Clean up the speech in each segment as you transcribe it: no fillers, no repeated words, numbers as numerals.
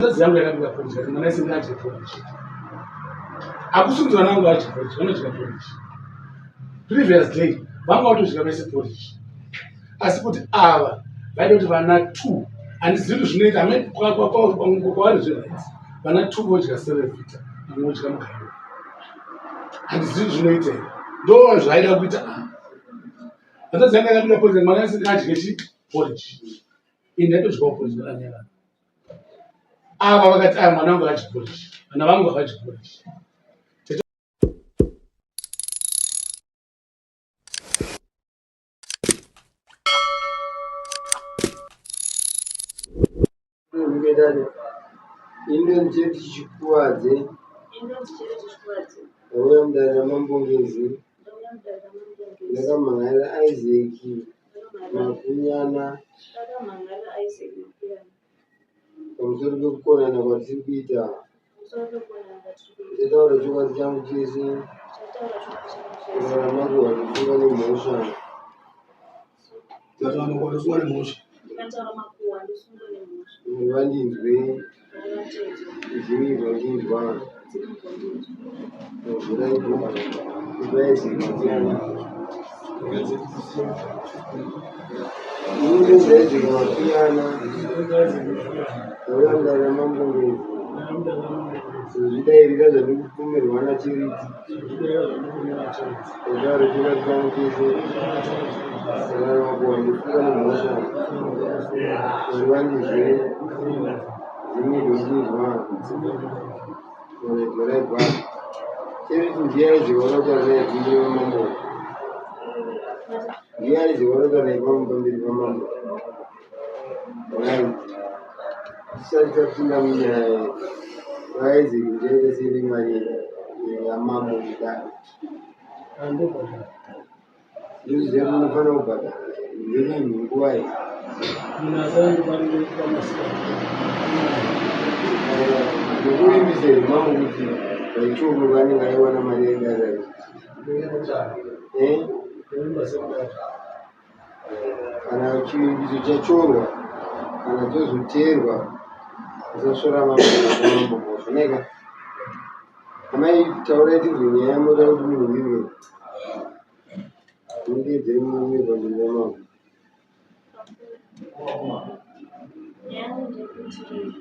Hanzvadzi yangu yakabika porridge kati mwana ese ngaadye porridge. Hakusi kuti vana vangu vadye porridge, vanodya porridge. Previous day vanga vatodya vese porridge. Asi kuti ava vaida kuti vana two handizivi kuti zvinoita amene kwavari zviright vana two vodya serevita vamwe vodya mugayo. Handizivi kuti zvinoita here ndo zvaida kuita ava. Hanzvadzi yangu yakabika porridge mwana ese ngaadye chi porridge. Ini ndaitodyawo porridge ndakanyarara. Ava vakati aya mwana wangu haadyi porridge, vana vangu havadyi porridge. Indonzi chikuwadze ndauya mudare ramambo Ngezi ndakamhan'arira Isaac Makunyana pamusoro pekukonana kwatiri kuita. Ndichataura chokwadi changu chese kurarama makuhwa ndosungwa nemhosva. Ndikataura makuhwa ndosungwa nemhosva. Mwari vandinzwe ndinzwa ndinzwa Zvidairira zvandikupomerwa naChiriti Ndataura chokwadi changu chese Saka makuhwa ndofunga nemhosva Mwari vandinzwe Ndinzwa Tisati tapinda munyaya vaIsaac ndichaita sei nemari yamambo kudaro Ndozviziva kuti unofanira kubhadhara ndinini nguva iyi. Ndokurimbisa here mambo kuti vaichoko vanenge aiwana mari yaidara eh? Kana chivimbiso chachorwa kana chozoteerwa usasvora mambo mambo mhosva neka amai taurai tinzwe nyaya moda kuti munhu wirwe Ndidze mumwe pamberi pamambo.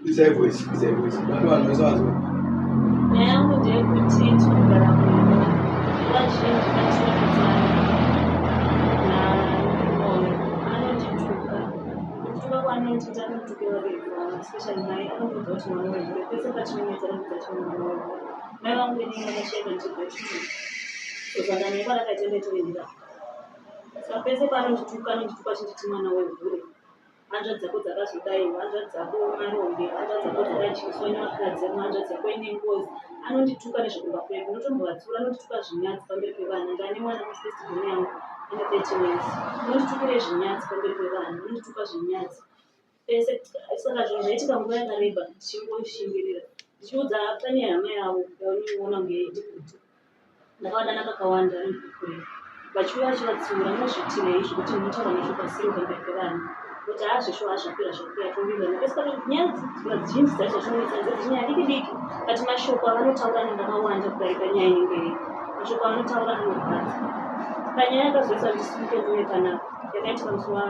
Isai voice, isai voice. Vanhu vanhu vese vanzwe. Nyaya yangu ndeyekuti tinogara kumba nguva zhinji patinonetsana naMoyo anondituka. Kutuka kwaanondiita anonditukira vabereki vangu especially mai anondiudza kuti mwana wehure pese patinonetsana anondiudza kuti mwana wehure. Mai vangu inini vakashaika ndichibva chikuru. So saka naye kwarakaita ndaitove ndira. Saka pese paanondituka anondituka achinditi mwana wehure. Hanzvadzi dzako dzakazodai, hanzvadzi dzako marombe, hanzvadzi dzako dzakadyiswa nevakadzi, hanzvadzi yako ine ngozi. Anondituka nezvekumba kwedu. Ndinotombovatsiura anondituka zvinyadzi pamberi pevana. Ndane mwana mufirst born yangu ane 13 years. Anonditukira zvinyadzi pamberi pevana. Anondituka zvinyadzi. Pese saka zvinhu zvaitika nguva yakareba ndichingoshingirira ndichiudza pane hama yavo yaunongoona kunge ndikuti ndakavadana kakawanda kure vachiuya vachivatsiura munozviitirei zvekuti munotaura mashoko asiri pamberi pevanhu kuti haa zveshuwa haa zvapera zvapera towirirana pese pane nyaya zhinji dzacho zvatinonetsa dzedzi nyaya diki diki but mashoko avanotaura anenge akawanda kudarika nyaya inenge iripo mashoko avanotaura anorwadza panyaya yakazoisa kuti simuke ndiuye panapa yakaitika musi wa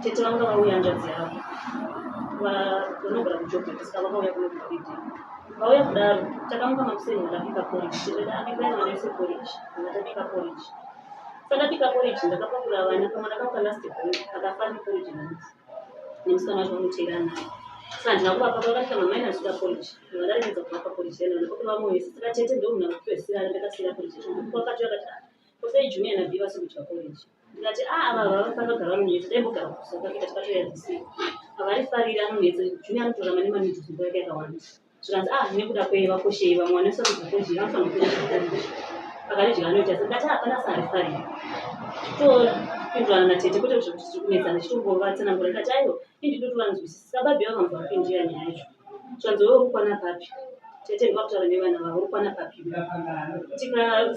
Tete vanga vauya hanzvadzi yavo vanogara kuJoburg saka vakauya kuno kuholiday. Vauya kudaro takamuka makuseni ndakabika porridge. Tete abika vana vese porridge. Ndakabika porridge. Saka ndabika porridge ndakapakura vana pamwe ndakamuka last born akafa neporridge nhasi. Nemusikana wacho vanoteera naye. Saka handina kuvapa vakasvika mama inasuda porridge. Ndakaregedza kuvapa porridge then vanopakura vamwe vese. Saka tete ndomunhu akupedzisira ndakasiyira porridge yacho. Ndokuvakati vakati ah ko sei Junior na Bee vasiri kudya porridge. Ndikati ah ava vanofanira kugara vanonetsa taimbogara kuSouth Africa tikatouya this year. Havarifariri anonetsa Junior anotorama nemanudzi nguva yake yakawanda. Zvikanzi ah nekuda kwei vakoshei vamwe vanoisa kudya porridge vanofanira kudya porridge. Akaridya anoita se ndikati ah hapana asingarifariri. Topindurana natete kwete zvekuti tiri kunetsana tichitombovatsanangura ndikati aiwa ini ndinotovanzwisisa. Saka babe vakanzwa kupindira nyaya yacho. Zvikanzi wewe uri kukwana papi? Tete ndovakutaura nevana vavo uri kwana papi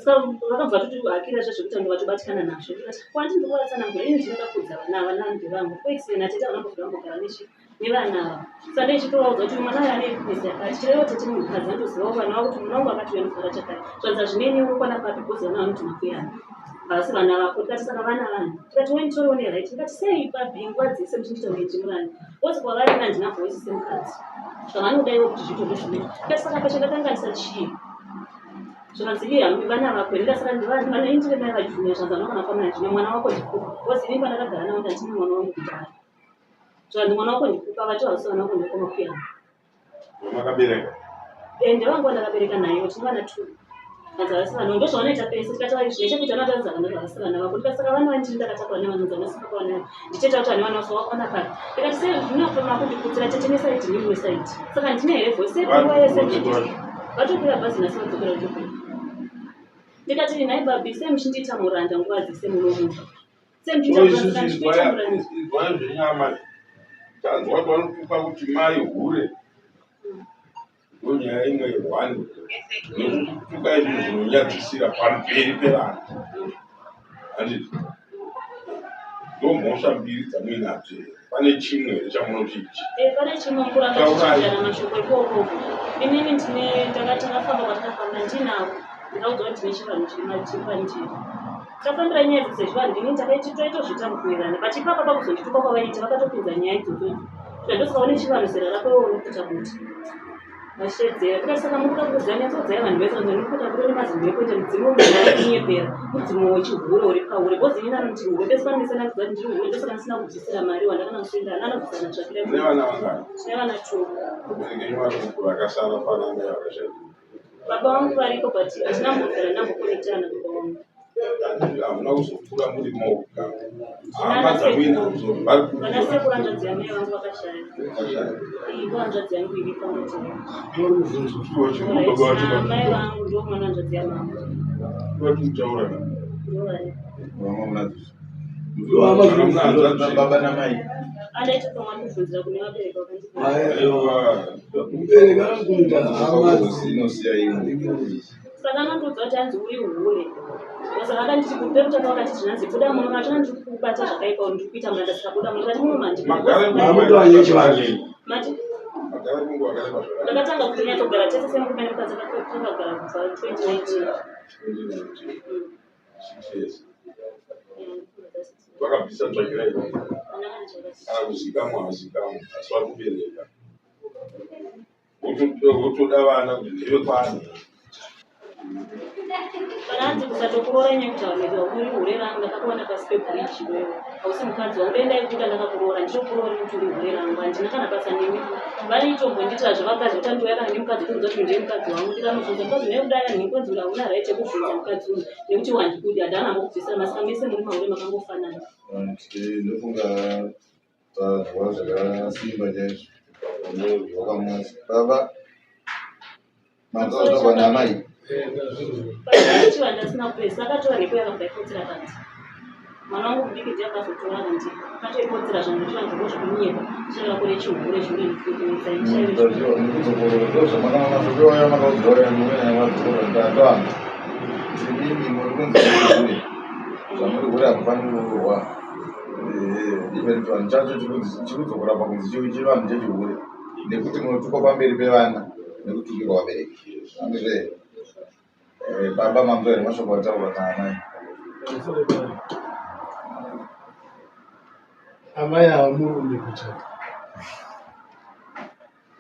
vakabva vatoti hakira zvezvekuti vanhu vatobatikana nazvo. Ndikati kwandi ndikuvatsanangura ini ndinoda kuudza vana ava nani ndevangu kuexplaina tete havana kubvira vambogara nechi nevana ava. Saka ndichitovaudza kuti mwana uyu ane weakness yakati, chireva tete munhukadzi anotozivawo vana vavo kuti mwana wangu akati uyu anofara chakati. Zvanzi hazvinei newe, urikwana papi, because vana vanoti makuyana havasi vana vako. Tikati saka vana vanhu, tikati wenitoriwo neright. Ndikati sei pabi nguva dzese muchindiita kunge ndimurani ozi kwavari ina handina voice semukadzi, zvavanoda ivo kuti zviito ndozvinoita. Ndikati saka pachandakanganisa chii? Zvakanzi iye hambi vana vako. Ndikati saka ndivana indire mai vaJunior. Zvanzi vanogona kufamba naJunior, mwana wako ndikupa, because ini pandakagara navo ndandine mwana wangu kudhara. Zvanzi mwana wako ndikupa, vati havasi vana vako, ndekwamakuyana. Makabereka? Ende vangu vandakabereka nayo tine vana two. Kanzi havasi vana, ndozvavanoita pese. Tikati vari zvine chekuita vanotaridza vana havasi vana vako. Ndikati saka vana vandini ndakatakura nevanonzi vanasika vana ndicheta kuti ane vana vaso wakwana papi. Ndikati sei zvinofama kundikutsira tete neside neimwe side, saka ndine here voice nguva yese? Vatokwira bhazi nhasi, vadzokera kutokwira. Ndikati nhai babi, sei muchindiita muranda nguva dzese munomuka? Sei muchindiita muranda? Izwai zvenyama, tanzwa kuti vanotuka kuti mai hure, ndonyaya imwe one nekutuka izvi zvinonyadzisira pamberi pevanhu, handiti? Ndo mhosva mbiri dzamuinadzo here? Pane chimwe here chamunoti ichi? Pane chimwe, kuramba tichichinjana mashoko ikoko. Inini ndine takafamba kwatakafamba ndinavo, ndakaudzwa kuti ndine chivanhu chiri pandiri. Tafambira nyaya idzi dzechivanhu, inini takaitozviita mukuwirirana, but ipapa pakuzondituka kwavaita vakatopinza nyaya idzodzo idzo. Zvandosikaone chivanhu zera rako iwe unokuita kuti vashedzera. Tikati saka mukuda kuudza, nyatsodzai vanhu vese vanzi ndikuita kuti nemazimbo ekuita mudzimu wekunyepera, mudzimu wechihure uri pauri, because inini anoti hure pese panosana kuziva kuti ndiri hure. Ndosaka ndisina kubvisira mari wandakana musenda ananobvisa natsvakira. Mune vana vangani? Tine vana two. Vabereki venyu vari vakasara pananga vakashaika? Baba vangu variko, but hatina mbogara ndambokonectana nababa vangu. Hamuna kuzokura muri moga? Hama dzamuinadzo vari kupi? Vana sekuru, hanzvadzi yamai vangu vakashaya. Ivo hanzvadzi yangu iri pamwe. Amai vangu ndo mwana hanzvadzi yamama. Vatitaura. Ndo vari. Baba namai. Andaita pamwe kubvunzira kune vabereki vakandipa. Mubereki anokuita hama. Inosiya imwe. Saka anondiudza kuti hanzi uri hure. Saka akanditi pekutanga vakati zvinanzi buda muno, vachona ndiri kubata zvakaipa, ndiri kuita muranda, saka buda muno. Ndikati muno mandi Mamutoanye chivanhu. Mati Magara kunguva yakareba zvakadai? Ndakatanga kuti nyatsogara tese semurume nemukadzi, takatanga kugara kubva 2019. 6 years. Vakabvisa tsvakirai kana kuzikamwa hazikamwa, asi vari kubereka, votoda vana kuti ndeve kwani. Kana hanzi kusatokuroora nyaya kuti vanhu uri hure rangu, ndakakuwana pasi pebridge, iwewe hausi mukadzi wangu, dai ndaikuta ndakakuroora, ndichokuroora kuti uri hure rangu, handina kana basa nemi. Vaitombondiitira zvevakadzi kuti andouya kana nemukadzi kuudza kuti ndiye mukadzi wangu. Ndikanobvunza mukadzi nekudai nhingonzi uri hauna right yekubvunza mukadzi uyu nekuti wandikudi handana mbokubvisira masika, mese muri mahure makangofanana. Ndofunga tanzwa zvakasimba chaizvo wakamusi baba manzwa namai. Chiva ndasina kupesa, akatora nhepo yakabva ipotsera panze. Mwana wangu mudiki ndiye akazotora kandii akatoipotsera zvangu chivanhu zvokunyepa chaiva kure chihure zhure. Ndozvamakaudzwa makaudzwa muvenamadzokorora imimi muri kunzi hure, zvamuri hure hamufaniri kurohwa. Even chivanhu chacho chikudzokora pakunzi chivanhu chechihure nekuti munotukwa pamberi pevana nekutukirwa vabereki, andizve? Baba, manzwa here mashoko ataurwa naamai? Amai ava murume kuchata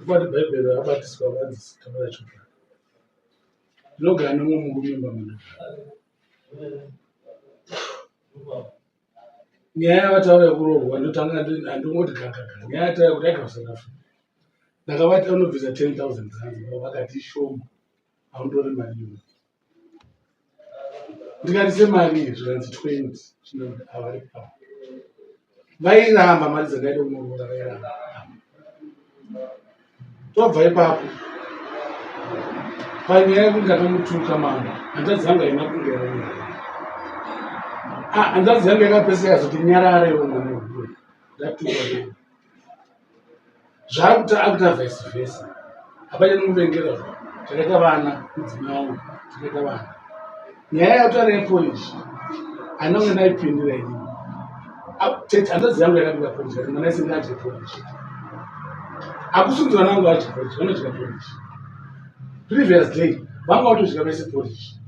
kwati Bhaibheri rabatiswa vanzi taura chokwadi. Ndinogara nemumwe murume mba mandogara. Nyaya yavataura yekuroorwa, ndotanga handingoti gagaga. Nyaya yataura kuti aigara South Africa, ndakavati anobvisa 10,000 rands, vakati ishoma, haundori mari iyoyo. Ndikati semari iyi zvikanzi 20. Chinoti avari pa vairamba mari dzandaida kunoroora, vairamba. Tobva ipapo panyaya yekuti ndakamutuka mama, hanzvadzi yangu haina kunge yaona. Ah, hanzvadzi yangu yakapeseka yakazoti nyararewo mwana wehure, ndatukwa nei zvaakuta akuta vice versa, hapana nomuvengera. Takaita vana, mudzimai wangu, takaita vana. Nyaya yataura yeporridge handina kunge ndaipindira inini. Tete hanzvadzi yangu yakabika porridge kati mwana isenge adye porridge. Akusunzi vana vangu vadye porridge, vanodya porridge. Previous day vanga vatodya vese porridge.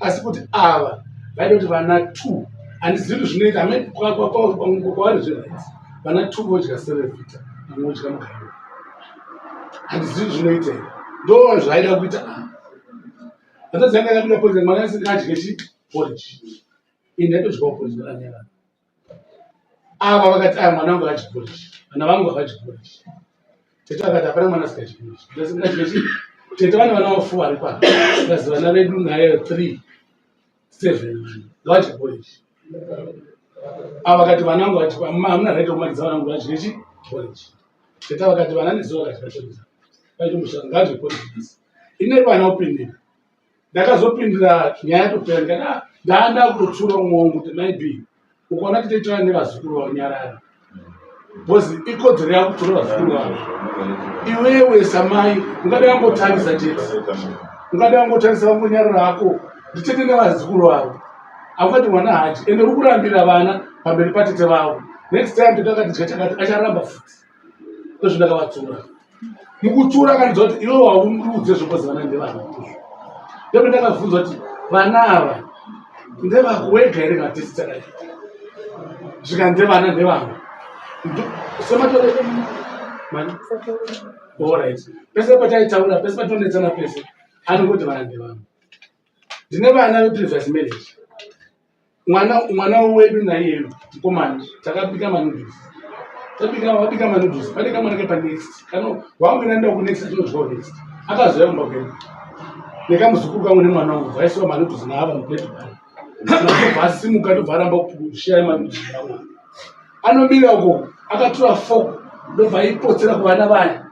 Asi kuti ava vaida kuti vana two handizivi kuti zvinoita amene kwavari zveright vana two vodya serevita vamwe vodya mugayo handizivi zvinoita here ndo zvaida kuita ava hanzvadzi yangu yakabika porridge mwana asingadye chi porridge ini ndaitodyawo porridge ndakanyarara ava vakati aya mwana wangu haadyi porridge vana vangu havadyi porridge tete vakati hapana mwana asingadyi porridge asingadye chi tete vane vana vafu vari pano vazi vana vedu naye 3 7 vanhu ngavadye porridge ava vakati vana vangu vadyi hamuna right yokumanikidza vana vangu vadye chi porridge tete vakati vana nezuva vakadya porridge vaitomushanda ngavadye porridge basi ine vana kupindira ndakazopindira nyaya yatopera ndikati ah, ndaanda kutotsura umwe wangu kuti maybe ukaona titoitira nevazukuru vanyarara because ikodzero yako kutora vazukuru vavo iwewe samai ungada wangotarisa chete ungada wangotarisa wangonyarara hako nditete nevazukuru vavo akungati mwana haji ende uri kurambira vana pamberi patete vavo next time tete akati dya chakati acharamba futi ndozvindakavatsura mukutsura akandiudza kuti iwe waundiudze zvokozi vana ndevana ndope ndakabvunza kuti vana ava ndevako wega here kana tisi takati zvika ndevana ndevana sematore mani orit pese pataitaura pese patinonetsana pese anongoti vana ndevana ndine vana veprevious marriage mwana mwana wedu naiyeyo mukomana takabika manoodles tabika wabika manoodles pane kamwana kepa next kano wangu ndaenda ku next achinodyawo next akazouya kumba kwedu nekamuzukuru kangu nemwana wangu vaisiwa manoodles naava muplate pano ndobva asimuka ndobva aramba kushaya manoodles navo anomira uko akatora fork ndobva aipotsera kuvana vaya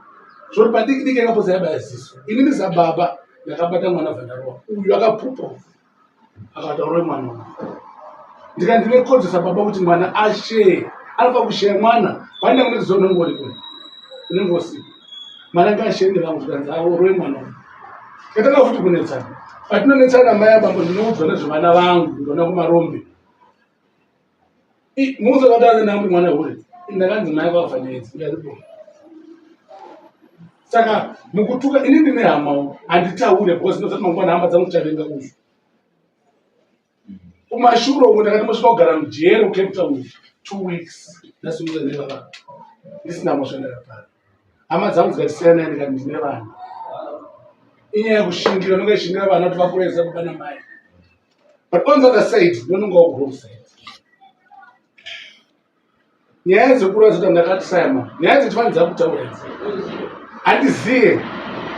zvoti padiki diki akapotsa yabaya ziso inini sababa ndakabata mwana bvandarowa uyu akapupa akataura mwana wangu ndikati ndine kodzero sababa kuti mwana ashee anofanira kusheya mwana pane unenge zuva unenge uri kure unenge usiku mwana ngaashee nevangu zvikanzi aorwe mwana wangu tikatanga futi kunetsana patinonetsana mai abambo ndinoudzwa nezvevana vangu ndona kumarombe Muzovatanga nangu mwana hure ndakanzi mai vafa nedzi ndaripo. Saka mukutuka ini ndine hamawo handitaure because ndinozati mangwana hama dzangu dzichavenga uyu. Kumashure uko ndakati mosvika kugara mujeri kuCape Town 2 weeks ndasungisa nevava ndisina mhosva ndakapara. Hama dzangu dzikati siyanai ndikati ndine vana. Inyaya yekushingira unenge ishingira vana kuti vakureza baba namai. But on the other side, ndinonga wrong side. Nyaya dzekura dzota ndakati Simon, nyaya dzechifanidza kutaura idzi. Handiziye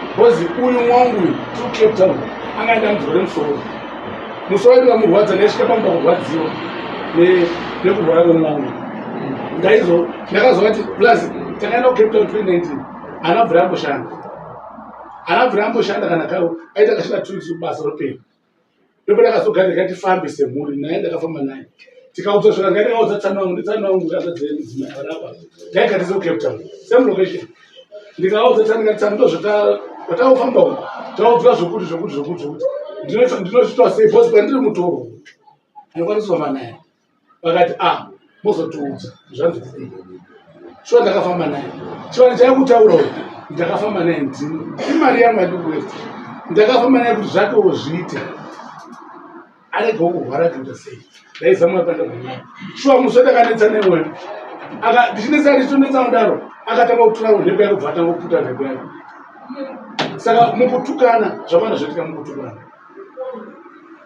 because uyu mwangu uyu tiri Cape Town anga aenda dambudziko remusoro. Musoro wedu kamurwadza ndaisvika pamba kurwadziwa nekurwara kwemwangu. Ndaizo ndakazovati plus takaenda kuCape Town 2019 ana bvira amboshanda. Ana bvira amboshanda kana karo aita akashanda 2 weeks basa ropera. Ndopandakazogara ndikati tifambe semhuri naye ndakafamba naye tikaudzwa zvaka ndanga ndakaudza tsano wangu nditsano wangu akadzaimudzimai varapa ndaigara tese kucape town same location ndikaudza tsano ndikati tsano ndozvataufamba uku taudzwa zvokuti zvokuti zvokuti zvokuti ndinozvitwa sei bcause pandiri mutoro ndinokwanisa kufamba naye vakati a ah, mozotiudza zvanzi kudii shuwa ndakafamba naye chivanhu chaikutaura uyu ndakafamba naye ndini imari yangu yandikuwesta ndakafamba naye kuti zvakewo zviite aregawo kurwara kuita sei ndaizama pandagona shuwa musi watakanetsa newe ndichinetsa ndichitonetsa kudaro akatanga kutura mhepo yake kubva atanga kuputa mhepo yake saka mukutukana zvakawanda zvoitika mukutukana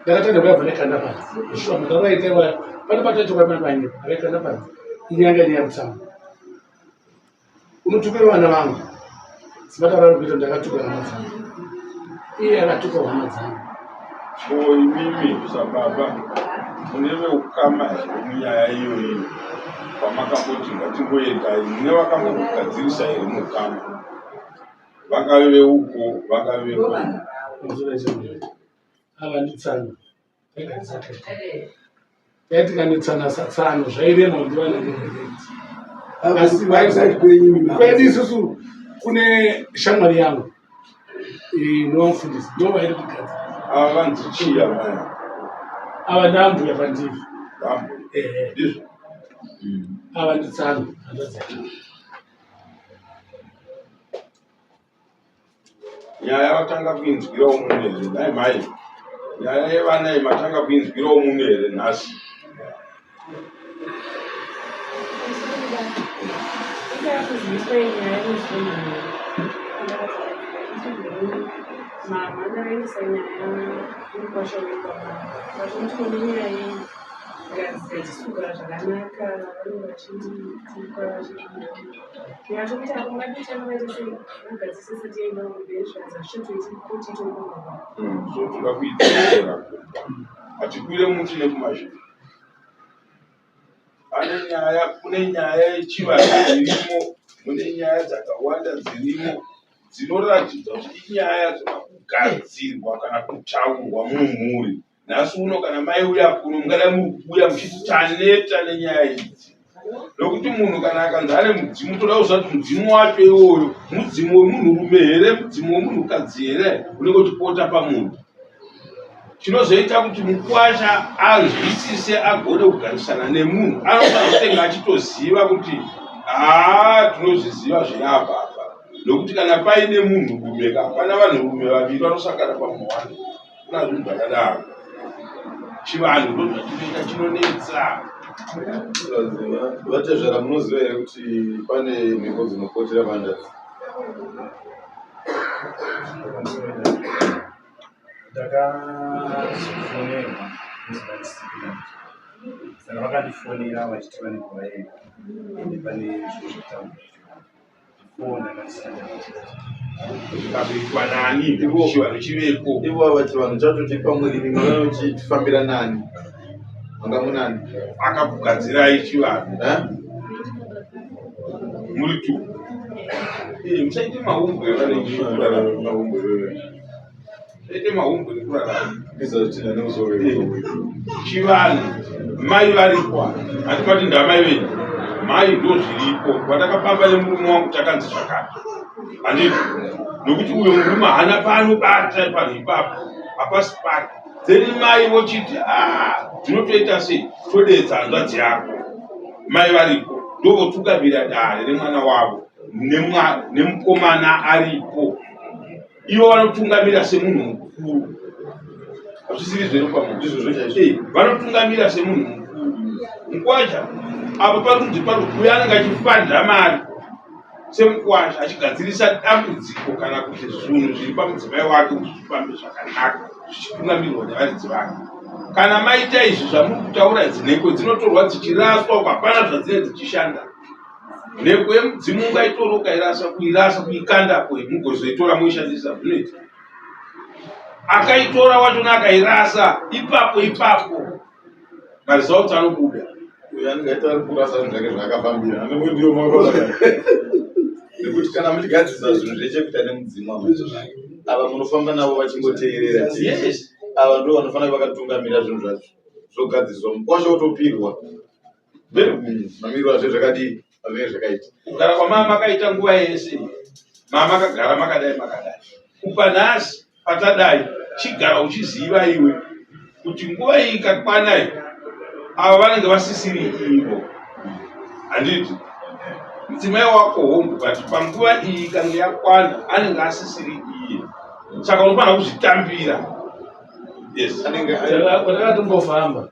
ndakatanga kuyabva nekanda panze shuwa mutauro aita iwayo pane patacho kwamai vanyepa akaikanda panze inyanga nyaya kutsamwa unotukira vana vangu simataura ari kuita ndakatuka hama dzangu iye akatuka hama dzangu ko imimi sababa mune veukama here munyaya iyoyi kwamakamboti ngatimboendai mune vakambokugadzirisa here muukama vangave veuko vangave vekwenyu ava nditsano taitinganetsana satsano zvairema kuti vanaaasi kwedu isusu kune shamwari yangu Nevamufundisi ndo vairikugadzira. Ava vanzi chii amai ava? Ava ndambuya pandiri. Ndambuya. Ndizvo. Ava nditsano hanzvadzi yake. Nyaya vatanga kuinzwirawo muno here nhai mhai? Nyaya yevana iyi matanga kuinzwirawo muno here nhasi? Mama ndakaendesa nyaya mukwasha wekwamama vachiti nenyaya iyi ngatichigara zvakanaka vanenge vachindituka vachindii Zvotoda kuidzorera kumba. Hatikwire muti nekumazhira. Pane nyaya, kune nyaya yechivanhu irimo, mune nyaya dzakawanda dzirimo dzinoratidza kuti inyaya dzoda kugadzirwa kana kutaurwa mumhuri. Nhasi uno kana maiuya kuno mungadai muri kuuya muchiti taneta nenyaya idzi nokuti munhu kana akanzi ane mudzimu toda kuziva kuti mudzimu wacho iwoyo mudzimu wemunhurume here mudzimu wemunhukadzi here unenge uchipota pamunhu chinozoita kuti mukwasha anzwisise agone kugarisana nemunhu anofanira kutenge achitoziva kuti haa tinozviziva zviri apa apa nokuti kana paine munhurume ka hapana vanhurume vaviri vanosangana pamunhu wani Kuna zvinhu zvakadaro. Chivanhu ndozvatinoita chinonetsa. Vatezvara munoziva here kuti pane mhepo dzinopotera vanhadzi? Ndakazofonerwa musi saka vakandifonera vachiti vanenge vaenda ende pane zvinhu zvekutaura. Zvikazoitwa nani chivanhu chivepo. Ivo ava chivanhu chacho chiri pamuri imi makachitifambira nani? Manga munani? Akakugadzirai chivanhu. Eh? Muri tu. Eh, musaite mahumbwe vane mahumbwe. Ete mahumbwe nekurarama. Chivanhu mai varipo handibati ndamai venyu mai ndo zviripo kwatakafamba nemurume wangu takanzi zvakati handiti nokuti uyo murume haana paanobata panhu ipapo hapasi pake then mai vochiti ah, zvinotoita sei todetsa hanzvadzi yako mai varipo ndovotungamira dare remwana wavo nemukomana aripo ivo vanotungamira semunhu mukuru hazvisiri zveropamuizvozvo vanotungamira semunhu mukuru mukwasha apo pari kunzi pari uyo anenge achifanda mari semukwasha achigadzirisa dambudziko kana kuti zvinhu zviri pamudzimai wake kuti zvifambe zvakanaka zvichitungamirwa nevaridzi vake kana maita izvi zvamuri kutaura idzi nhengo dzinotorwa dzichiraswa uko hapana zvadzinenge dzichishanda Mhepo yemudzimu ungaitora ukairasa kuirasa kuikandapo mugozoitora moishandisa zvinoita akaitora wachona akairasa ipapo ipapo maresults anobuda uyo anenge aita ari kurasa zvinhu zvake zvaakafambira anenge ndiyo nekuti kana muchigadzirisa zvinhu zvechekuita nemudzimu ava munofamba navo vachingoteerera yes ava ndo vanofanira vakatungamira zvinhu zvacho zvogadziriswa mukwasha wotopirwa Mamiriro azvo zvakadii azvinenge zvakaita. Kugara kwamama makaita nguva yese mama makagara makadai makadai kubva nhasi patadai chigara uchiziva iwe kuti nguva iyi ikakwana iyi ava vanenge vasisiri ivo handiti mudzimai wako hongu but panguva iyi ikange yakwana anenge asisiri iye saka unofanira kuzvitambira yes anenge kwatakatombofamba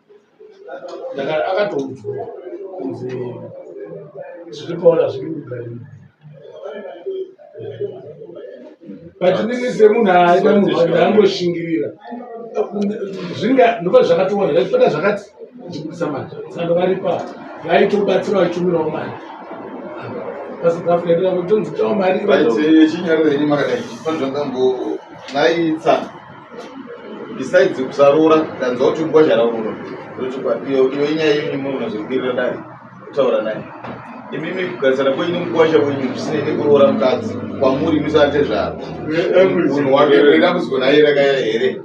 akatoudzwa kunzi zviri pauri hazvidi kugarira but inini semunhu aida munhu ndangoshingirira zvinga ndopa zvakatowanda zvachipata zvakati ndichibudisa mari saka varipa vaitobatsira vachitumirawo mari pasouth africa ndikatonzi tawo mari chinyariro henyu makadai pane zvangambo naitsa besides kusaroora ndanzwa kuti ngwazha raroora ndochokwadi iyo iyo inyaya yenyu munoona zvekukwirira dare kutaura naye imimi kugarisana kwenyu nemukwasha wenyu zvisinei nekuroora mukadzi kwamuri imi saatezvara munhu wake redambudziko naye rakaya here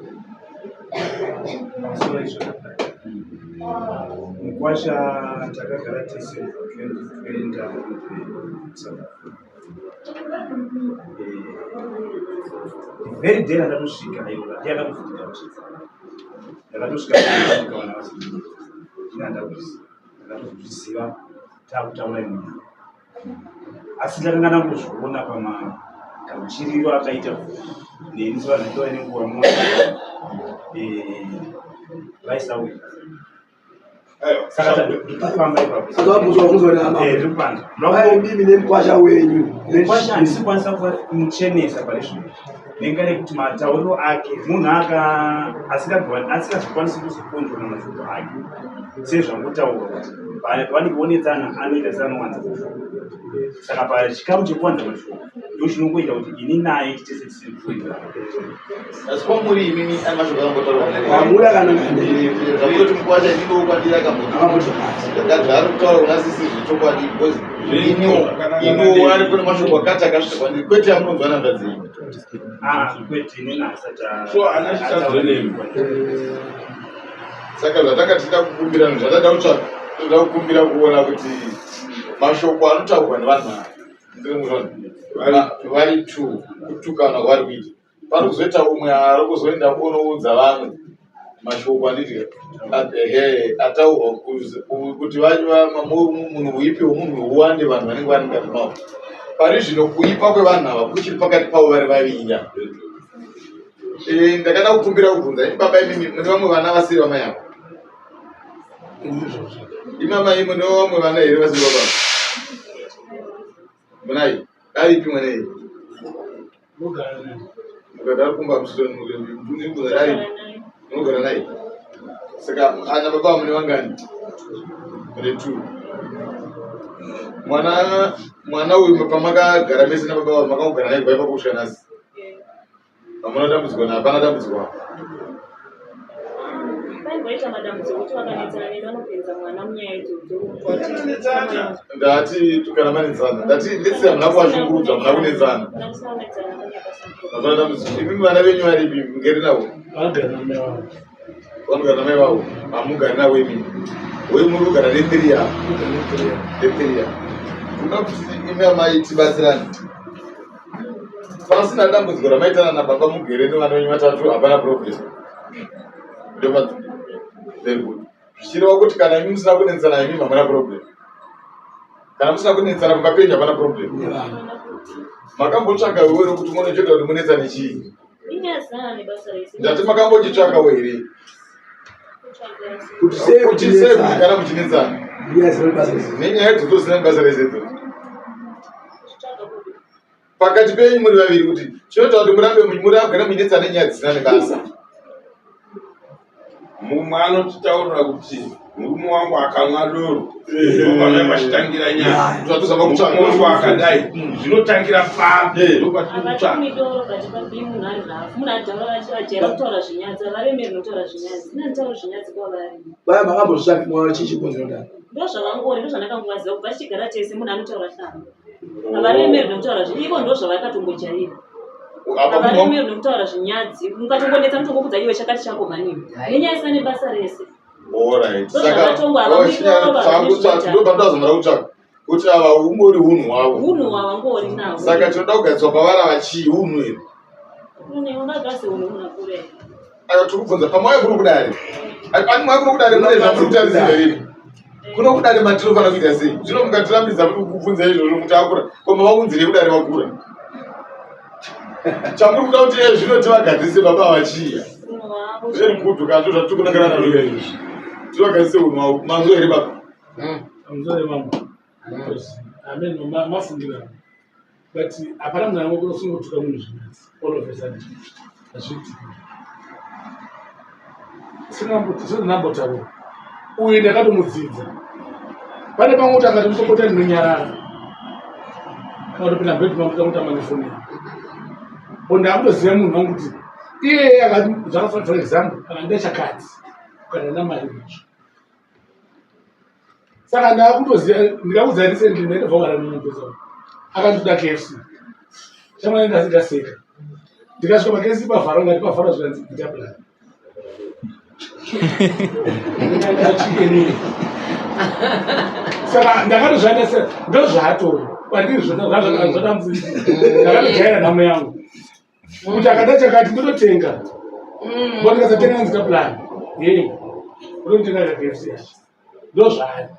Mukwasha takagara tese kubva 2020 apo South Africa. Eh, the very day randatosvika aiwa ndiye akatozondigamuchidza. Ndakatosvika kusvika vana vasiri. Ini handakuzviziva. Ndakatozozviziva takutaura imwe nyaya. Asi ndakanga ndangozviona pamagamuchiriro akaita neni sevanhu vaitova nenguva mumwe eh, vaisawira saka ndikufamba ipapo mimi nemukwasha wenyu mukwasha handisi kukwanisa kumuchenesa pari zvino nenga rekuti matauriro ake munhu aka asingazokwanisi kuzokontrona mashoko ake sezvangotaurwa kuti pavanenge vonetsana anoita seanowanza mashoko saka pachikamu chekuwanza mashoko ndo chinongoita kuti ini naye titese tisiri kuita asi kwamuri imimi ane mashoko akambotaurwa Hamuna kana zvamunoti mukwasha inini kwandiri akamboti zvaari kutaura kuna sisi zvechokwadi because iniwo iniwo ari kune mashoko akati akasvika kwandiri kwete amunonzwa nanzvadzi yenyu Ah, kwete inini asati So, ana chitadzo nemi. Saka zvatanga tichida kukumbira zvatada kutsvaka toda kukumbira kuona kuti mashoko anotaurwa nevanhu ava ndiri muzvona vari two kutukana kwavari kuita pari kuzoita umwe ari kuzoenda kunoudza vamwe mashoko anditi ehe ataurwa kuti munhu uipi hwemunhu huwande vanhu vanenge vari mukati mavo pari zvino kuipa kwevanhu ava kuchiri pakati pavo vari vaviri Eh, ndakada kukumbira kubvunza imi baba imimi mune vamwe vana vasiri vamai avo imi amai mune vamwe vana here vasiri baba munai aripi mwana iyi mukagara kumba musitoni aripi munogara naye saka ana baba mune vangani mune two mwana mwana uyu pamakagara mese nababa makagara naye kubva ipapo kusvika nhasi Hamuna dambudziko na hapana dambudziko apa. Vaimboita madambudziko kuti vakanetsana neni vanopinza mwana munyaya idzodzo. Ndati kana manetsana. Ndati ndetse hamuna kuvashungurudza hamuna kunetsana. Hapana dambudziko. Imi vana venyu varipi mugere navo? Vanogara namai vavo. Vanogara namai vavo. Hamugari navo imi. Uye muri kugara nethree yavo. Nethree yavo. Kuda kuti imi amai tibatsirane. Pasina dambudziko ramaitana nababa mugere nevana venyu vatatu hapana problem. Very good. Zvichireva kuti kana imi musina kunetsana imi hamuna problem. Kana musina kunetsana pamba penyu hapana problem. Makambotsvaka iwe kuti munochota kuti munetsane chii? Ndati makambochitsvakawo here? Kuti sei Kuti sei kuti kana muchinetsana? Nenyaya idzodzo dzisina nebasa rese idzodzo. Pakati penyu muri vaviri kuti chinoita kuti murambe muragara muchinetsana nenyaya dzisina nebasa. Mumwe anotitaurira kuti murume wangu akamwa doro ndopamai pachitangira nyaya. Zvatozama kutsvaka. Murume wangu akadai zvinotangira papi ndopatiri kutsvaka. Havatumi doro but papi munhu ari rafu munhu ajaira kutaura zvinyadzi havaremeri notaura zvinyadzi ini handitauri zvinyadzi kwavari. Vaya makambozvitsvaka mwana chii chikonzero dai. Ndozvavangori ndozvandakangovaziva kubva tichigara tese munhu anotaura hlamba. Havaremerwi nekutaura zvi ivo ndozvavakatongojaira. Havaremerwi nekutaura zvinyadzi. Mukatongonetsa mutongokuudza iwe chakati chako mhani iwe. Nenyaya isina nebasa rese. Alright. Saka Ndozvakatongo ava oh, ndopandazomara kutsvaka kuti ava ungori hunhu hwavo. Hunhu hwavangori nawo. Saka tinoda kugadziswa pavari ava chii hunhu here? Hunhu ungagase hunhu hunakure. Aka tiri kubvunza pamauya kuno kudare. Ani mauya kuno kudare mune zvamuri kutarisira here? Kuno kudare matinofanira kuita sei? Zvino mukatirambidza kubvunza izvozvo kuti akura, ko mavaunzirei kudare vakura? Chamuri kuda kuti iye zvino tivagadzirise baba ava chiya. Very good ka zvo zvatiri kunangana nazvo izvi. Tivagadzirise unhu hwavo. Manzwa here baba? Manzwa here mama? Amen, mafungiro. But hapana munhu anongosungutuka munhu zvinatsi all of a sudden. Hazviitiki. Sezvandambotaura, uyu ndakatomudzidza. Pane pamwe kuti akati mupopota ndinonyarara. Kana kutopinda mubhedhi mangu kuda kutamba nefoni yangu. Bo ndakutoziva munhu wangu kuti iyeye akati zvakafanana for example akandida chakati kana namari nacho. Saka ndakutoziva ndikakuudza recently ndaitobva kugara nemunhu akandida KFC. Shamwari ndasika. Ndikasvika paKFC pavharwa ndati pavharwa zvikanzi ita plan. Chicken. Saka ndakatozvaita se ndozvaatori kwandiri zvatamudzii ndakatojaira nhamo yangu kuti akada chakati ndototenga but ndikasatenga nzika plan ye ndototenga kakfc yacho ndozvaari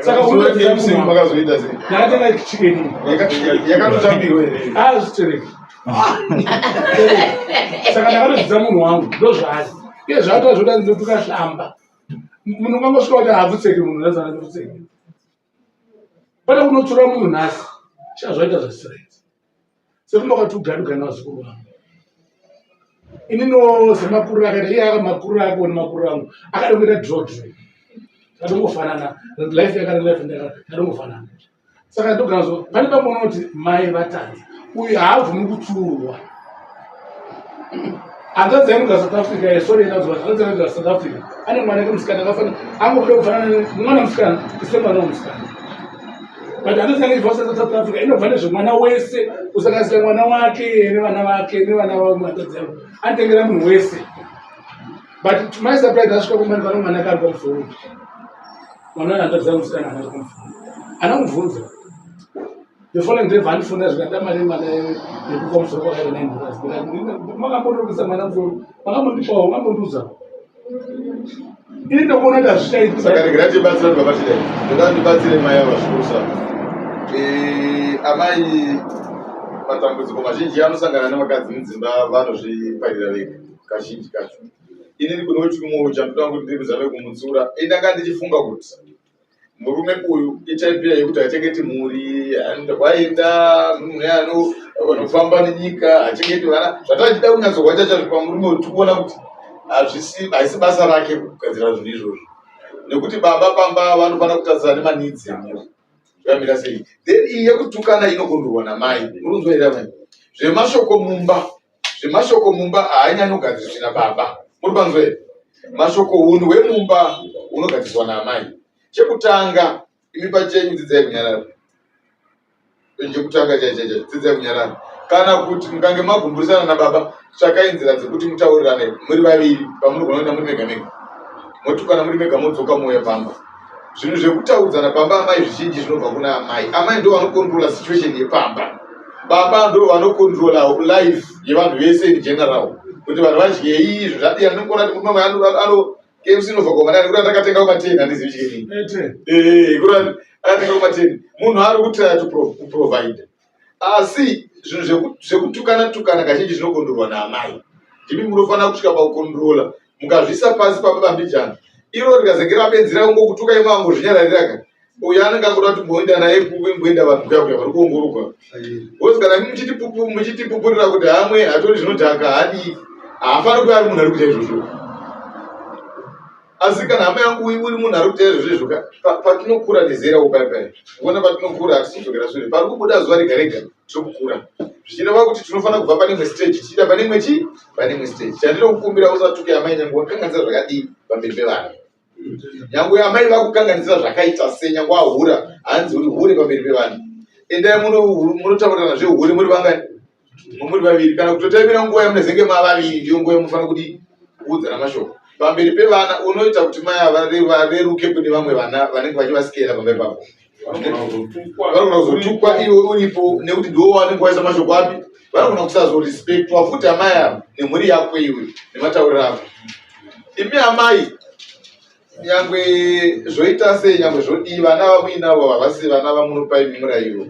saka unoakazoita sei ndakatenga chicken yakatotambirwa here azvitereki saka ndakatodzidza munhu wangu ndozvaari iye zvaatoa zvoda ndotuka hlamba munhu ungangosvika kuti haapfutseki munhu ndazanapfutseki pane kunotsura munhu nhasi chazvaita zvasiraiti sekunge wakati ugari ugari navazukuru vangu ininiwo semakuriro akaita iye aka makuriro ake one makuriro angu akada kuita draw draw tadongofanana life yakare life tadongofanana saka ndogara zo pane pamwe unoti mai vatadza uyu haabvumi kutsuurwa hanzvadzi yangu ga south africa eh, sorry ndazwa hanzvadzi yangu ga south africa ane mwana ke musikana akafanana angokuda kufanana nemwana musikana ise mwana wemusikana but hanzvadzi yangu ibva south africa inobva nezvemwana wese kusanganisira mwana wake nevana vake nevana vavo hanzvadzi yangu anotengera munhu wese but to my surprise asvika kumba ndikaona mwana akari pamusoro mwana uyo hanzvadzi yangu musikana ana kumubvunza ana mubvunza the following day vandifonera zvikati amari mwana yekupa musoro kwakaita 9 dollars makambondorukisa mwana musoro makambondipawo makambondiudza ini ndokuona kuti hazvichaiti saka regera tibatsira baba tidai ndoda ndibatsire mai ava zvikurusa eh, amai matambudziko mazhinji anosangana nevakadzi mudzimba vanozviparira vega kazhinji kacho inini kune wechimwe chandoda kuti ndiri kuzame kumutsiura indanga ndichifunga kuti murume uyu itype iya yekuti hachengeti mhuri anoenda kwaenda munhu anofamba nenyika hachengeti vana zvatachida kunyatsohwa chachazvo pamurume uyu tikuona kuti hazvisi haisi basa rake kugadzira zvinhu izvozvo nekuti baba pamba vanofanira kutarisana nemanidzi emhuri zvakamira sei then iyi yekutukana inokondorwa namai murunzwa here amai zvemashoko mumba zvemashoko mumba haanyanyi kugadziriswa nababa muri panzwa here mashoko hunhu hwemumba hunogadziriswa naamai chekutanga imi pachenyu dzidzai kunyarara chekutanga chaichaicha dzidzai kunyarara kana kuti mukange magumburisana nababa tsvakai nzira dzekuti mutaurirane muri vaviri pamunogona kuenda muri mega mega motukana muri mega modzoka mouya pamba zvinhu zvekutaudzana pamba amai zvizhinji zvinobva kuna amai amai ndo vanokontrola situation yepamba baba ndo vanokontrola life yevanhu vese in general kuti vanhu vadyei izvo zvadii anokona kuti murume ano KFC inobva kumanani nekuti andakatenga kumateni handizivi chikenii eh, kuti akatenga kumateni munhu ari kutraya to kuprovide asi zvinhu zvekutukana tukana kazhinji zvinokondorwa naamai ndimi munofanira kusvika pakukondrola mukazviisa pasi pababa mbijana iro rikazenge rabenzi rangokutuka imo angozvinyararira ka uyo anenge akuda kuti mboenda naye kumboenda vanhu kuya kuya vari kuongorogwa bcause kana imi muchitipupurira kuti hamwe hatori zvinodhaka hadii haafaniri kuva ari munhu ari kuita izvozvo asi kana hama yangu uri munhu ari kuita izvozvo izvo patinokura nezera upai pai kuona patinokura hatisi kudzokera sure pari kubuda zuva rega rega tiri kukura zvichireva kuti tinofanira kubva pane imwe stage tichiita pane imwe chii pane imwe stage chandinokukumbira usatuke amai nyange wakanganisa zvakadii pamberi pevana nyange amai vakukanganisira zvakaita sei nyange wahura hanzi uri hure pamberi pevanhu endai munotaurirana zvehure muri vangani muri vaviri kana kutotaimira nguva yamunezenge mavaviri ndiyo nguva yamunofanira kudii kuudzana mashoko pamberi pevana unoita kuti mai ava vareruke kune vamwe vana vanenge vachivasikera pamberi pavo vanogona kuzotukwa iwe uripo nekuti ndiwo wanenge waisa mashoko api vanogona kusazorespectwa futi amai ava nemhuri yako iwe nematauriro ako imi amai nyangwe zvoita sei nyangwe zvodii vana vamuinavo havasi vana vamunopa imi murayiro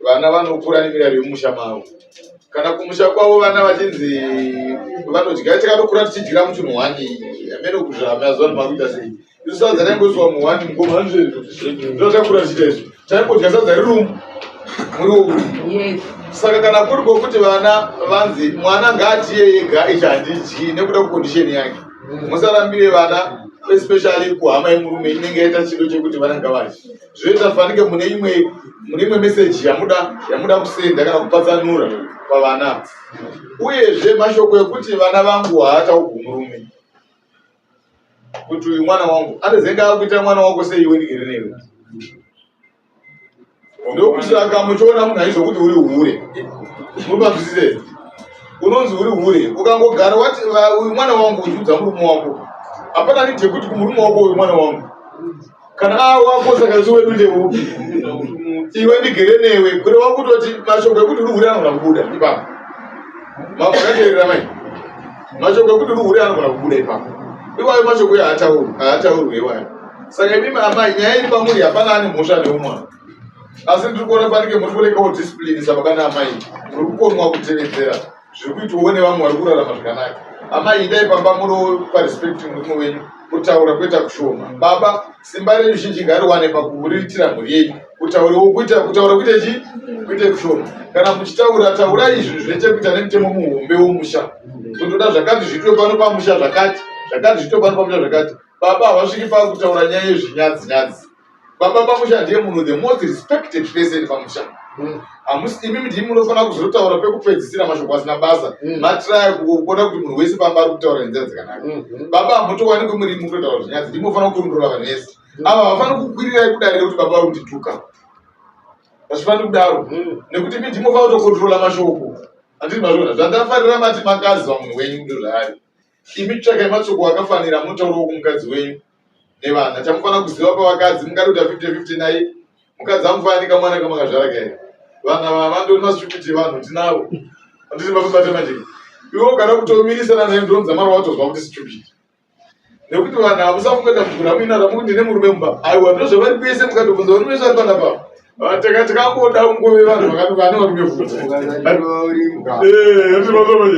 vana vanokura nemirayiro yemumusha mavo kana kumusha kwavo vana vachinzi vanodya takatokura tichidyira muchinhu hwani amene kuzvamazuva ano makuita sei isu sadza raingoiswa muhwani mukoma ndotakura tichiita izvo taingodya sadza rirumu muriwo saka kana kuri kwokuti vana vanzi mwana ngaadyiye yega ichi handidyi nekuda kukondisheni yake musarambire vana especially kuhama yemurume inenge yaita chido chekuti vana ngavadye zvinoita fanike mune imwe mune imwe meseji yamuda yamuda kusenda kana kupatsanura pavana uyezve mashoko ekuti vana vangu haataugwi murume kuti uyu mwana wangu anozenge akuita mwana wako sei iwe ndigere newe ndokusaka muchiona munhu aizwa kuti uri hure mupanzwisise unonzi uri hure ukangogara wati uyu mwana wangu uchiudza murume wako hapana need yekuti kumurume wako uyu mwana wangu. Kana awako saka isu wedu ndeupi? Iwe ndigere newe kureva kutoti mashoko ekuti uri hure anogona kubuda ipapo. Mambo akateerera mai. Mashoko ekuti uri hure anogona kubuda ipapo. Iwayo mashoko iwayo haataurwi, haataurwi iwayo. Saka imimi amai nyaya iri pamuri hapana ane mhosva neumwe. Asi ndiri kuona fanike muri kurekawo discipline sababa naamai. Muri kukonwa kutevedzera zviri kuitwawo nevamwe vari kurarama zvakanaka. Amai indai pamba munopa respect murume wenyu kutaura kuita kushoma. Baba simba renyu zhinji ngariwane pakuriritira mhuri yenyu. Kutaurawo kuita kutaura kuite chii? Kuite kushoma. Kana muchitaura taurai zvinhu zvine chekuita nemutemo muhombe womusha. Kutoda zvakati zviitwe pano pamusha zvakati, zvakati zviitwe pano pamusha zvakati. Baba havasviki pakutaura nyaya yezvinyadzi nyadzi. Baba pamusha ndiye munhu the most respected person pamusha. Hamusi imimi ndimi munofanira kuzotaura pekupedzisira mashoko asina basa. Matiraya kuona kuti munhu wese pamba ari kutaura nenzira dzakanaka. Baba hamutowanikwi muri mukutotaura zvinyadzi, ndimi munofanira kukontrola vanhu vese. Ava havafaniri kukwirirai kudare rekuti baba vari kundituka. Hazvifaniri kudaro. Nekuti imi ndimi munofanira kutokontrola mashoko. Handiti mazviona? Zvandafarira mati makaziva munhu wenyu ndozvaari. Imi tsvakai mashoko akafanira munotaurawo kumukadzi wenyu nevana. Chamufanira kuziva pavakadzi mungada kuita 50-50 naye. Mukadzi amufanani kamwana kamakazvara kaye. Vanhu ava vandori masvipiti evanhu tinavo. Handiti makubata manje. Iwe ugara kutomirisana naye ndonza mara watozwa kuti stupid. Nekuti vanhu ava musafunga dambudziko ramuinaro ramukuti ndine murume mumba. Aiwa ndozvavari kwese mukatobvunza varume vese vari panapa. Takangoda kungove vanhu vakati vane varume futi.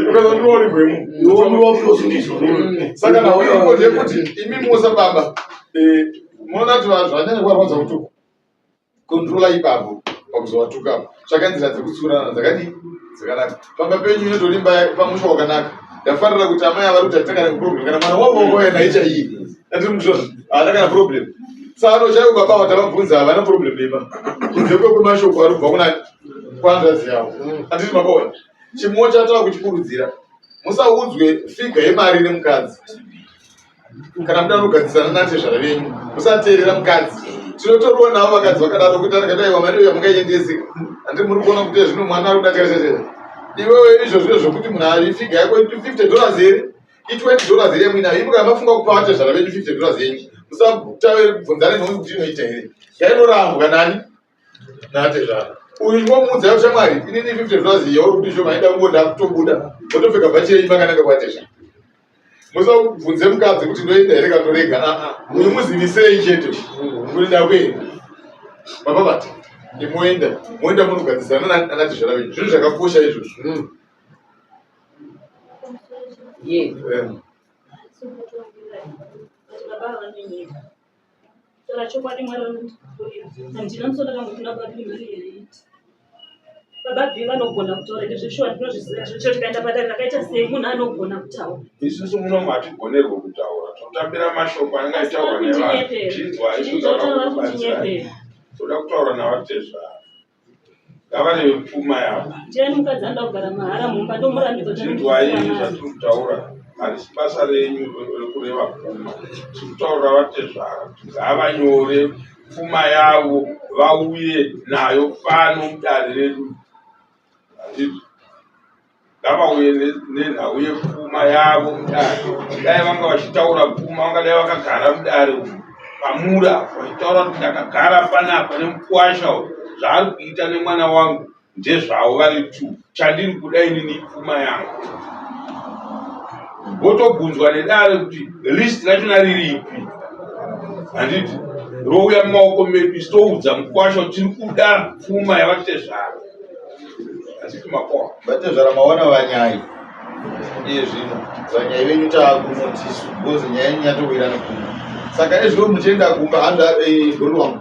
Ukazandiwa uri gwemu. Saka nhau iripo ndeyekuti imi musa baba munoona kuti vanhu zvanyanya kuvarwadza kutuka. Controla ipapo pakuzovatuka apo. Tsvaka nzira dzekutsiurana dzakadii dzakanaka. Pamba penyu inotorimba pamusha wakanaka. Ndafarira kuti amai avari kuti hatina kana problem kana mwana wavo wakauya naye chaiye. Andiri muzvozvo haana kana problem. Tsano chaivo baba ava tavabvunza havana problem nemba. Kunze kwekwemashoko ari kubva kuna kwanzvadzi yavo. Anditi makaona. Chimwe chatava kuchikurudzira musaudzwe figa yemari nemukadzi. Kana muda kugadzirisana natezvara venyu musateerera mukadzi. Tinotoriwo navo vakadzi vakadaro kuti anakadaiwa mari iyo yamungaiendeseka. Handiti muri kuona kuti zvino mwana ari kuda chakachachaka. Iwewe izvo zviro zvokuti munhu ari figa yako 50 dollars here? I20 dollars here yamuinayo? Imi kana mafunga kupa vatezvara venyu 50 dollars yenyu musatave kubvunzana neumwe kuti inoita here. Yainorambwa nani? Natezvara. Uyu ndinomuudza kuti shamwari inini 50 dollars yauri kuti shoma aida kungoda kutobuda wotopfeka bhachi renyu makananga kwatezvara. Musabvunze mukadzi kuti ndoenda here kana ndorega. Aa, uyu muzivisei chete kuti ndakuenda. Baba vati ndimoenda, moenda munogadzisana nanatezvara venyu. Zvinhu zvakakosha izvozvo. Baba vanonyepa. Taura chokwadi Mwari vanondipupurira. Handina musoro ndakambokunda baba Bee mari yaiita. Baba Bee vanogona kutaura ende zveshuwa ndinozviziva izvo chero tikaenda padare rakaita sei munhu anogona kutaura. Isusu muno hatigonerwe kutaura totambira mashoko anenge achitaurwa nevanhu. Chinzwai zvoda Toda kutaura navatezvara. Ngavareve pfuma yavo. Ndiani mukadzi anoda kugara mahara mumba ndomurambidza kuti Chinzwai zvatiri kutaura, harisi basa renyu rekureva pfuma. Tiri kutaurira vatezvara kuti ngavanyore pfuma yavo vauye nayo pano mudare redu. Handizvo? Ngavauye nenhau yepfuma yavo mudare. Dai vanga vachitaura pfuma vangadai vakagara mudare umu pamura vachitaura kuti ndakagara panapa nemukwasha uyu zvaari kuita nemwana wangu ndezvavo vari two chandiri kuda inini ipfuma yangu votobvunzwa nedare kuti list rachona riripi handiti rouya mumaoko medu isu toudza mukwasha kuti tiri kuda pfuma yavatezvara Vatezvara maona vanyai iye zvino vanyai venyu taakuno tisu because nyaya yenyu yatowira nekuno saka ezvino muchienda kumba hanzi eh, bhuru wangu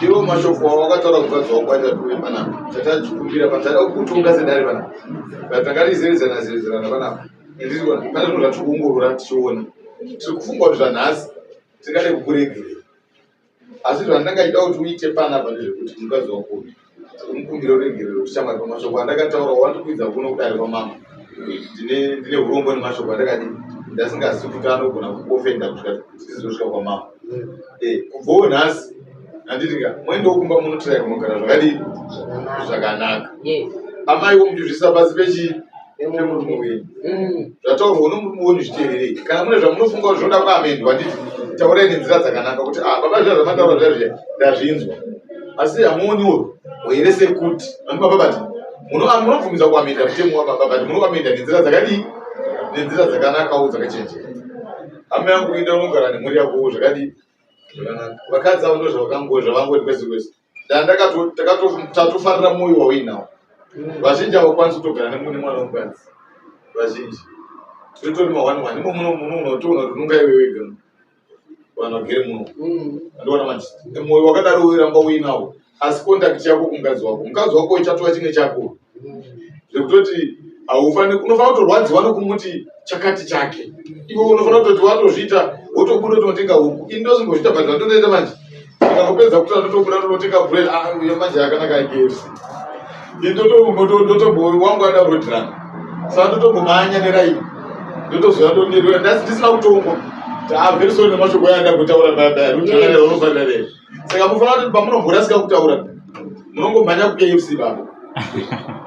iwo mashoko awakataura kukadzi wako aita tuwe panapa tatachikumbira patada kukutonga sedare panapa but takarizerezana zerezerana panapa ndiri pane zvinhu zvatiri kuongorora tichiona tiri kufunga kuti zvanhasi tingade kukuregerera Asi zvandanga chida kuti uite panapa ndezvekuti mukadzi wako uyu umukumbire ruregerero kuti shamwari pamashoko andakataura wandikwidza kuno kudare kwamambo ndine ndine urombo nemashoko andakadii ndasingazivi kuti anogona kukuofenda kusvika tizosvika kwamambo eh, kubvawo nhasi handiti ka moendawo kumba munotiraya kunogara zvakadii zvakanaka amaiwo muchizvisa pasi pechii. Chemurume wenyu. Zvataurwa nomurume wenyu zviteererei. Kana mune zvamunofunga kuti zvinoda kuamendwa handiti taurai nenzira dzakanaka kuti ah baba zviya zvamataura zviya zviya ndazvinzwa. Asi hamuoniwo here sekuti ani baba bati munobvumidza kuamenda mutemo wababa but munoamenda nenzira dzakadii? Nenzira dzakanakawo dzakachenjera. Hama yangu enda unogara nemhuri yako zvakadii? Zvakanaka. Vakadzi avo ndozvavakango zvavangoti kwese kwese. Tatofarira mwoyo wauinawo. Vazhinji havakwanisi kutogara nemune mwana womukadzi. Vazhinji. Totori mahwani hwani. Imo muno muno unotoona kuti unonga iwe wega. Vanhu vagere muno. Andiona manje. Mwoyo wakadaro uiramba uinawo. Asi contact yako kumukadzi wako. Mukadzi wako ichatova chimwe chako. Zvekutoti haufaniri unofanira kutorwadziwa nokumuti chakati chake. Iwe unofanira kutoti watozviita wotobuda wotonotenga huku. Ini ndosimbozviita but zvandotoita manje. Ndikangopedza kutora ndotobuda ndotonotenga bread. Ah uyo manje yakanaka yeKFC. Ini ndototombo wangu ada road run. Saka ndotombomhanya neraini. Ndotozouya ndondirwa ndisina kutongwa. Ah very sorry nemashoko aya ndakutaura baya baya. Road run rinofanira rei. Saka mufanira kuti pamunomborasika kutaura munongomhanya kuKFC baba.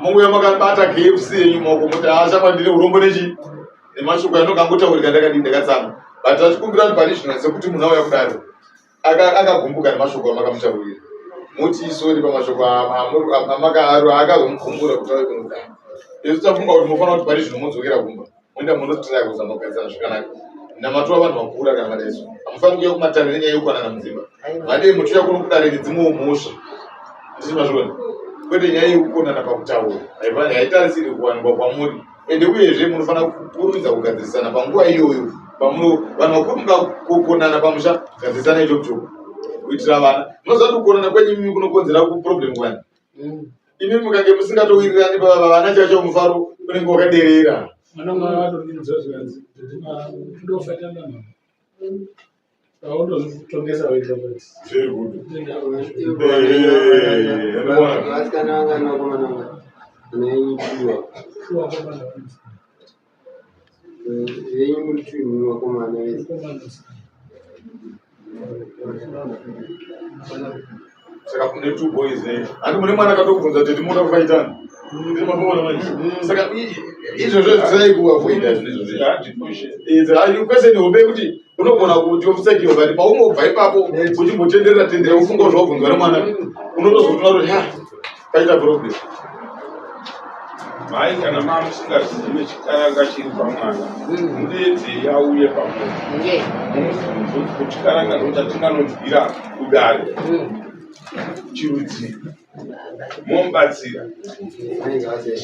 Mongouya makabata KFC yenyu maoko moti ah shamwari ndine urombo nechi nemashoko anokangotaurika ndakadii ndakatsamwa. But tachikumbira kuti pane zvinhu sekuti munhu auya kudaro akagumbuka nemashoko amakamutaurira. Moti sorry pamashoko amakazomugumbura kuti auye kuno kudaro. Isu tafunga kuti munofanira kuti pane zvino modzokera kumba. Moenda munotiraya kuzama kugadzirana zvakanaka. Namatova vanhu vakura kana madai so. Hamufaniri kuuya kumatare nenyaya yekuwanana mudzimba. Vadei muchiuya kuno kudare nedzimwewo mhosva. Ndizvo mazviona. Kwete nyaya yekukonana pakutaura. Haifani haitarisiri kuwanikwa kwamuri. Ende uyezve munofanira kukurumidza kugadzirisana panguva iyoyo. Pamuno vanhu vakuru mukakonana pamusha gadzirisana ichokuchoko kuitira vana. Munoziva kuti kukonana kwenyu imimi kunokonzera problem kuvanhu. Imi mukange musingatowirirani baba vana chacho mufaro unenge wakaderera. Vanonga vatorinzwa zvikanzi ndofatana mama. Aundozvitongesa wega but. Very good. Vasikana vangani vakomana vangani? Ana enyu tuwa. Shuwa vakomana vanzi. Venyu muri two imi vakomana vese. Saka kune two boys eh. Handi mune mwana akatobvunza kuti timoda kufaitana. Ndiri maboona manje. Saka izvozvo zvisai kuavoida zvinhu izvozvo. Idzi question hombe yekuti unogona kuti ofutsekiwa but paunobva ipapo uchimbotenderera tenderera ufunga zvawabvunzwa nemwana unotozotoona kuti ha paita problem. Mai kana mamusingazive chikaranga chiri pamwana mudeedzei auye pamwe mumubvunze kuti chikaranga ndochatinganonzwira kudare chirudzii momubatsira. Vanenge vasina.